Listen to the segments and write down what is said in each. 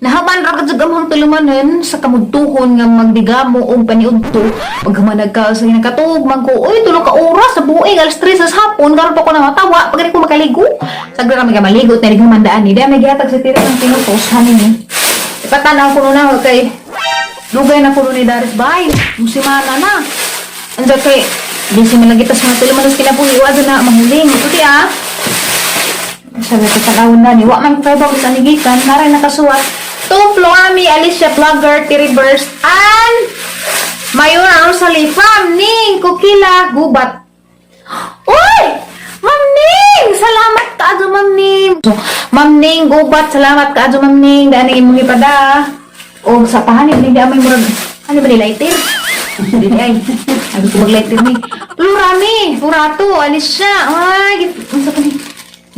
Nahaman ra ka among tulumanon sa kamudtuhon nga magdigamo og paniudto. Paghaman ka sa nakatuog man ko, oy, 3 ka oras sa buig, alas 3 sa hapon, karon pa ko na matawa, pag ko makaligo. Sagdo ra may maligo, na humandaan ni. Di may gihatag sa tira ng pinutos, hanin ni. Ipatanaw ko na kay dugay na kuno ni Daris bay. Musimana na. Anda kay busy man lagi tas mga tulumanon sa kinabuhi, wa na mahuling. Ito di ah. Sabi ko sa na ni, wa man ko kay sa anigikan, naray nakasuwat. To Florami Alicia Vlogger, Tiri Burst, and Mayora Rosalie from Ning Kukila Gubat. Uy! Ma'am Ning! Salamat ka Ma'am Ning. So, Ma'am Ning Gubat, salamat ka Ma'am Ning. Daan ang imong ipada. O sa pahanib, hindi amay murag, ano ba ni lighter? Hindi ay. Sabi ko mag-lighter ni. Florami, Purato, Alicia. Ay, ano sa ni?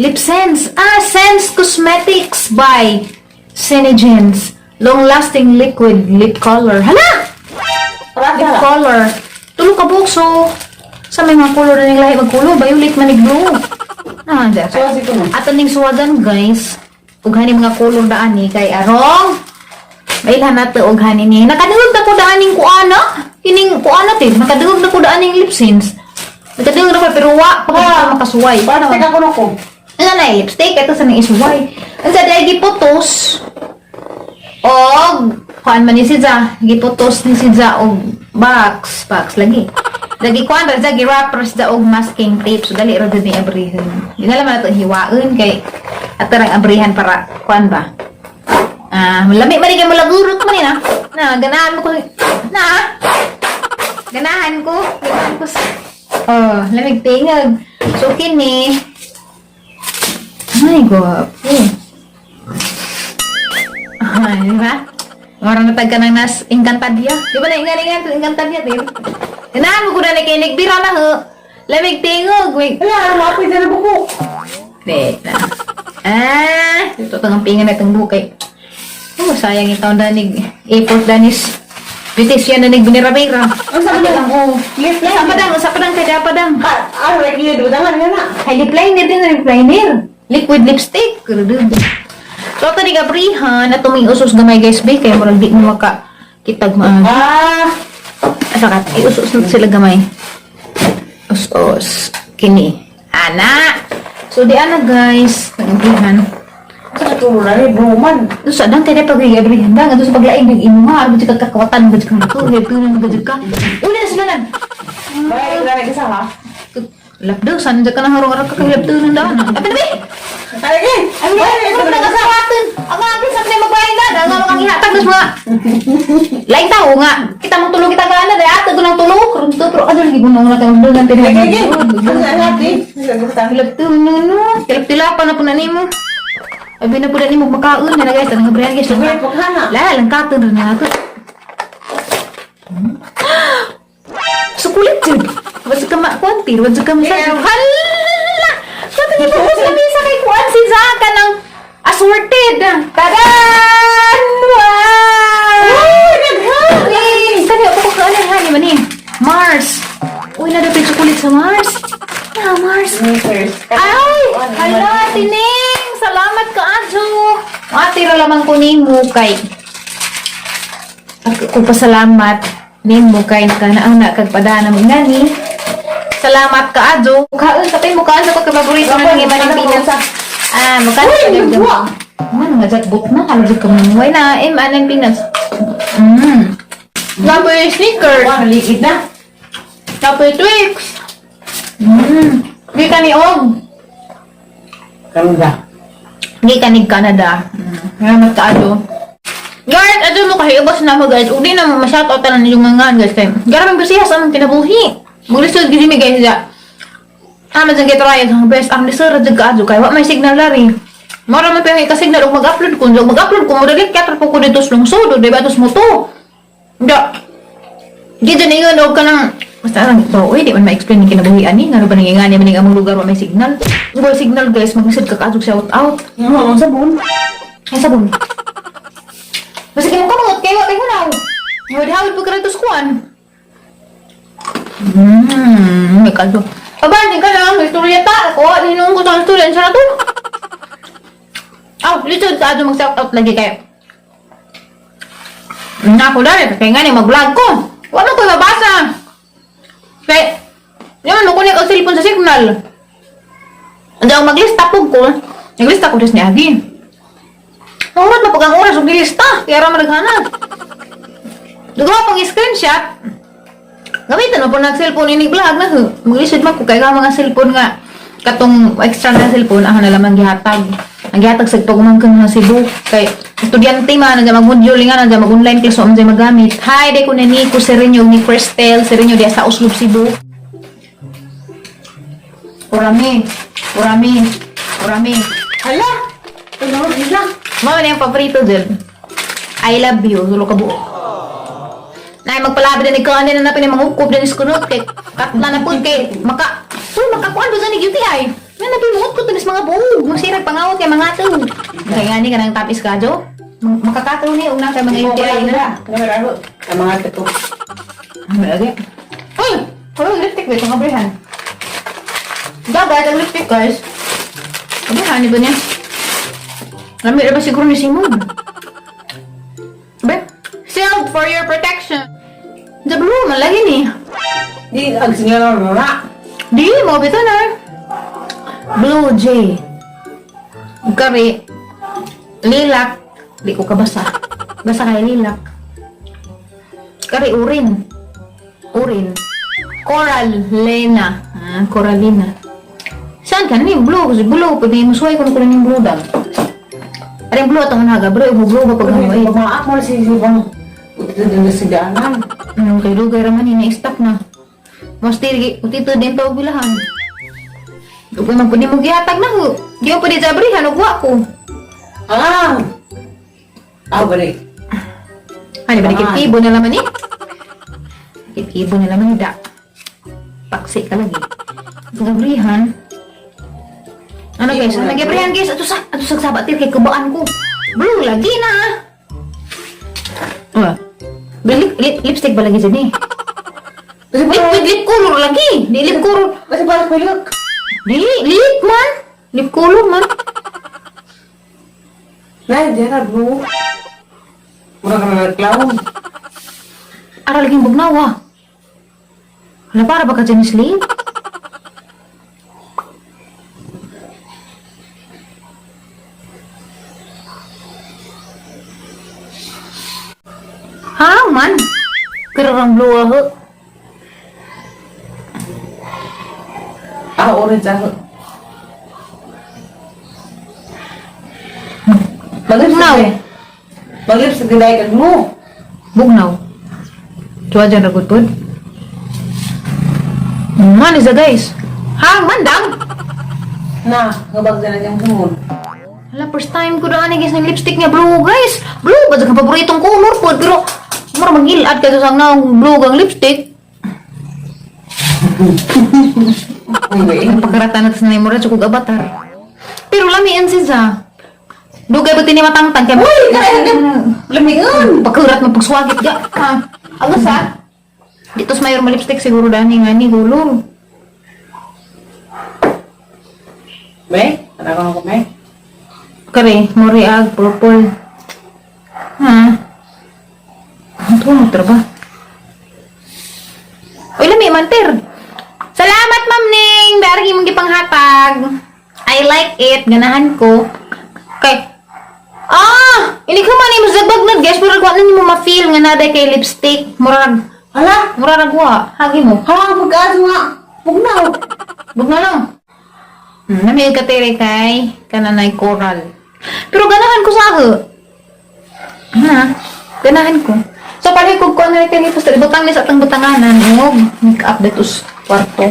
Lip Sense. Ah, Sense Cosmetics by Senegens. Long lasting liquid lip color. Hala! Lip color. 3 ka bukso. Sa may mga color na ning lahi magkulo, violet man blue. Ah, da. Ato ning suwagan, guys. Ug hani mga color daan ni kay arong mailhan nato og hani ni. Nakadungog na ko daan ning kuana. Kining kuana te, nakadungog na ko daan ning lip sense. Nakadungog na ko pero wa pa ko makasuway. Paano ka kuno ko? Ano na lipstick ito sa nang isuway. Ang sa dahil giputos og kuan man ni si Za, giputos ni si Za og box, box lagi. Lagi kuan ra Za, gi-wrap ra si Za og masking tape. So dali ra jud ni abrihan. Di na lang nato hiwaon kay ato rang abrihan para kuan ba. Ah, lami man ni kay mulagurot man ni na. Na ganahan mo ko na. Ganahan ko, ganahan ko. Oh, lamig tingag. So kini. Ay, gwapo. Ay, di ba? Marang natag ka ng nas Encantadia. Di ba na ingan Encantadia, di ba? Ganahan mo ko na ni kay nagbira na ho. Lamig tingog. Wait. Wala, mapoy na buko. Wait na. Ah, ito itong pingan na itong bukay. Oh, sayang ikaw danig airport danis. Beautician na nig binira-bira. Ang sabi lang, oh. Lip Sa pa dang, sa pa dang, kay pa dang. Ah, regular dudangan nga na. Ay, lip liner din, lip liner. Liquid lipstick. So, ito ni Gabrihan, at tuming usos gamay guys, be, kaya murag di mo maka kitag maan. Ah, Asa ka, iusos na sila gamay. Usos. Kini. Ana! So, di ana guys, nagabrihan. Sa katuro na rin, buman. Ito sa dang kaya pag gabrihan dang, ito sa paglaing ng imo nga, ano ka kakawatan, gud ka to, tunan gud ka. Una na sila nan. Bayad na rin isa ha. Lapdo, saan ka na harong arang kakahilap daan. Abi na, be! Ay, ay, Ano ba? Ano ba nagkasawatan? Ang akin sa mga magbahay na. Ang mga ihatag nas mga lain tao nga. Kita mong tulog kita gana. Dahil ato ko ng tulog. Karon to. Pero ano lagi kung na tayo ng Ay, ay, ay. tinahag. Ano na natin? Hilap to. No, no. Hilap tilapa na po na nimo. Abi na po na nimo makaon. Na guys. Ang gabrihan guys. Ay, paghana. La, langkaton rin na ako. Sukulit jud. Wala ka makuantir, wala ka masag. Hala! Kato ni Bukos kami sa kay kuan si Zaka ng assorted. Tadan! Wow! Uy, naghan! Uy, kani ako ko ano hani man ni? Mars. Uy, na dapat sukulit sa Mars. Na Mars. Sneakers. Ay! Hala, tining! Salamat ka, Adjo! Ate ra lamang ko nimo kay ako pasalamat nimo kay nakanaang na kag padana mo nani. Salamat ka, Adjo. Kaon sa mo kaon sa ko kay paborito na ng iba ng Pinas. Ah, magkano Uy, sa nagwa. Man, nga jackbot na kalo jud ka mo. Way na M anan Pinas. Gabi sneakers. Wah, liit na. Gabi Twix. Di ka ni Og. Kanada. Gikan ni Canada. Salamat ka, Ado. Guys, ado mo kayo, ubos na mo guys. Ug di na mo ma-shoutout tanan yung mga guys. Kay, garang bisiya sa among kinabuhi. Maglisod gid mi guys ya. Ama dyan kay try ang best ang lisod ra jud ka adyo kay wa may signal lari. Mara man pa ka signal ug mag-upload ko, ug mag-upload ko mo dali kaya po ko dito sa lungsod, di ba tos mo to. Da. Di dyan ingon og kanang basta lang ito, uy, di man ma-explain ni kinabuhi ani, ngano ba nangingani man ning among lugar wa may signal. Ug wa signal guys, maglisod ka kaadyo shout out. Ang sabon. Ay, sabon. Basta kimo kamot kay wa kay hunaw. Hawid-hawid pag karatos kuan. May kaldo. Aba, hindi ka lang. Istorya ta. Ako, hinuong ko sa istorya. Sa to. Aw, lisod ka mag-shout out lagi kayo. Na ako dali, kaya nga ni mag-vlog ko. Wala ko mabasa. Kaya, yaman mo kunik ang cellphone sa signal. Hindi ako maglista po ko. Naglista ko des ni Agi. Ang urat mapag ang oras og gilista. Kaya ra madaghanan. Dugo pang screenshot. Gamitan mo po nag cellphone ini vlog na ho. Maglisod man ko kay ka mga cellphone nga katong extra na cellphone ako na lamang gihatag. Ang gihatag sa pagumangkon nga Cebu kay estudyante man nandiyan mag-module nga nandiyan mag-online class so nandiyan magamit. Hi, day ko na ni ko Serenyo ni Cristel Serenyo diya sa Oslob Cebu. Urami, urami, urami. Hala! Ano, isa? Mama na yung paborito dyan. I love you. Tulo ka buo. Nay, magpalabi na ni kanin na napin yung mga ukop na ni skunot kay katla na po kay maka uy makakuan do sa ni UTI. Nga napin mo ukop na mga buog. Masirag pangawat kay mga ato. Kay nga ni kanang tapis ka jo. Makakataw ni ug na kay mga UTI na. Ano, ang mga kato. Ano lagi? Uy! Wala lipstick ba itong abrihan? Dagat ang lipstick guys. Abrihan, di ba niya? Lami ba siguro ni Simon? Be? Sealed for your protection. The blue, man lagi ni. Di, ang singaw na na. Di, mo bito na. Blue Jay. Kari. Lilac. Di ko kabasa. Basa kay lilac. Kari urin. Urin. Coral Lena. Ah, Coralina. Saan ka? Ano yung blue? Kasi blue. Pwede mo suway kung kunin yung blue dam. Aring blue atong naga. Blue, blue ba pag namuay? Pamaak mo na si Sibang. Ito din na si Ganan. Kay lugay raman ni na-stop na. Mas tiri, utito din pa og bilahan. Ugay man pud nimo gihatag na ho. Di mo pwede jabrihan og wa ko. Ah! Ah, balik. Ano ba ni kibo na laman ni? Kibo na laman ni da. Paksi ka lagi. Gabrihan. Ano guys? Ano gabrihan guys? Ato sa sabat kay kubaan ko. Blue lagi na. Ah. Lip, lip, lipstick ba lagi dyan eh? Kasi Lip, with lip color lagi. Di lip color. Kasi parang pilok. Di, lip man. Lip color man. Nay, di na, bro. Mura ka na nag-clown. Ara laging bugnaw ah. Wala para ba ka dyan sleep? Ha, man. Karang blue ako. Ah, orange ako. Bugnaw. Mag-lipstick din ay kag mo. Bugnaw. Tuwa dyan ragot pod. Man is a guys. Ha, man dang. Na, ngabag na niyang kumon. Hala, first time ko daan guys ng lipstick niya blue guys. Blue ba sa paboritong color po pero mura magilad kay sa naong blue gang lipstick. Uy, Ang pagkaratan na sa mura tsukog avatar. Pero lami ang siya. Dugay ba tini matangtang kay Uy, kaya lamion. Pagkurat mo pagswagit ga. Ha. Agos ha. Dito sa mayor mo lipstick siguro dani nga ni gulong. May, ano ko may? Kare, mori ag purple. Ha. Ang tumo ba? Uy, lami man ter. Salamat, Ma'am Ning. Dari imong gipanghatag. I like it. Ganahan ko. Kay Ah! Ini ko man imo sa bagnod, guys. Murag wa na nimo ma-feel nga naday kay lipstick. Murag Hala, murag wa. Hagi mo. hala pagkaas nga. Bugnaw. Bugna lang. Nami ka tere kay kananay coral. Pero ganahan ko sa ako. Ha? Ganahan ko. So pare ko ko na kay post butang ni sa atang butanganan og make up dito sa kwarto.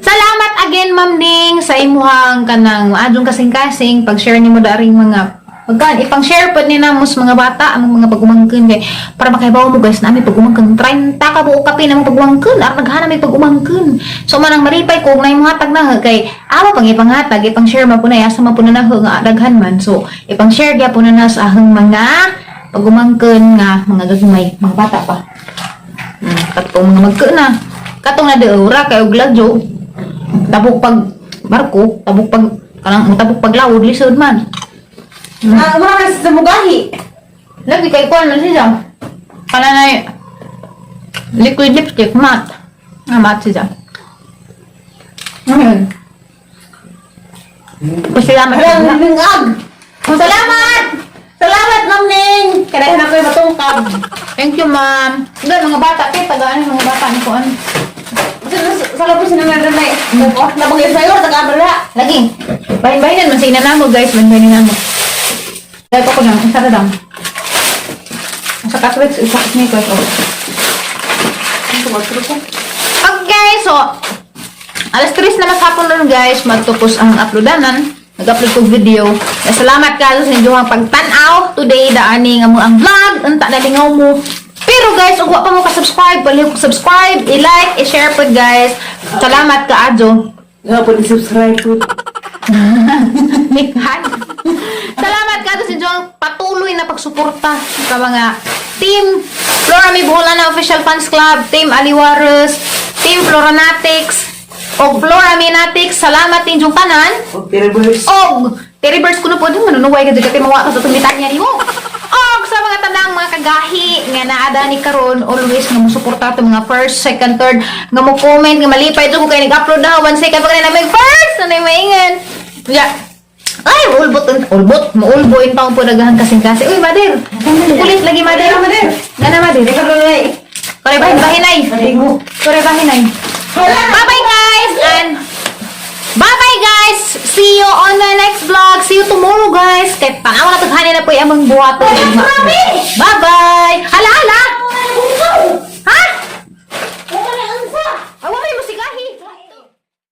Salamat again Ma'am Ning sa imuhang kanang maadjong kasing-kasing pag-share nimo daring mga pagkaan ipang-share pod ni namos mga bata ang mga pagumangkon kay para makahibaw mo guys nami pagumangkon 30 ka buok kape namang pagumangkon aron naghanap may pagumangkon. So man ang maripay ko og naay hatag na kay awa pang ipanghatag ipang-share man po na asa man po na naho nga daghan man. So ipang-share gyapon na na sa ahang mga pagumangkon nga mga gagmay mga bata pa. Katong mga magka na. Katong na deura kay og lagyo. Tabok pag barko, tabok pag kanang tabok pag lawod lisod man. Ah, mura ka sa mugahi. Lagi kay kuan man siya. Kananay liquid lipstick matte. Ah, matte siya. Ngayon. Pasalamat. Walang lingag. Salamat! Salamat, Ma'am Ning. Kaya na ko yung matungkab. Thank you, ma'am. Doon, mga bata, kaya tagaan mga bata ni Kuan. Sa labos na naman rin ay. Labang yun sa'yo, taga-abala. Lagi. Bahin-bahinan man sa ina namo, guys. Bahin-bahinan namo. Dahil ko lang, isa na lang. Sa Catholics, isa ka sneakers. Oh. Okay, so, alas 3 na mas hapon ron, guys, magtupos ang uploadanan. Nag-upload kog video. Na salamat kayo sa inyong pagtan-aw today daani nga mo ang vlog. Unta na lingaw mo. Pero guys, ug wa pa mo ka-subscribe, palihog subscribe, i-like, i-share pod, guys. Salamat kaadyo. Nga po, i-subscribe po. Mikhan. Salamat ka sa inyong patuloy na pagsuporta sa mga Team Flora May Boholana Official Fans Club, Team Aliwarus, Team Floranatics, o Flora Minatics. Salamat inyong tanan. Og Teribers. Og Teribers kuno po din manunuway ka dyan kay mawa ka sa tumitanya nimo. Og sa mga tanang mga kagahi nga naada ni karon, always nga mosuporta ato mga first, second, third nga mo comment nga malipay jud ko kay nag-upload na one second pa kanina may first na maingan. Yeah. Ay, ulbot, ulbot, maulbo in taon po nagahan kasing kasi. Uy, mother. Kulit lagi, mother. Mother. Nana, mother. Kore bahin bahinay. Maligo. Kore bahinay. Bye-bye, guys, and bye-bye, guys! See you on the next vlog. See you tomorrow, guys. Kay panawa na taghanin na po yung among buhaton. Bye-bye! Hala, hala!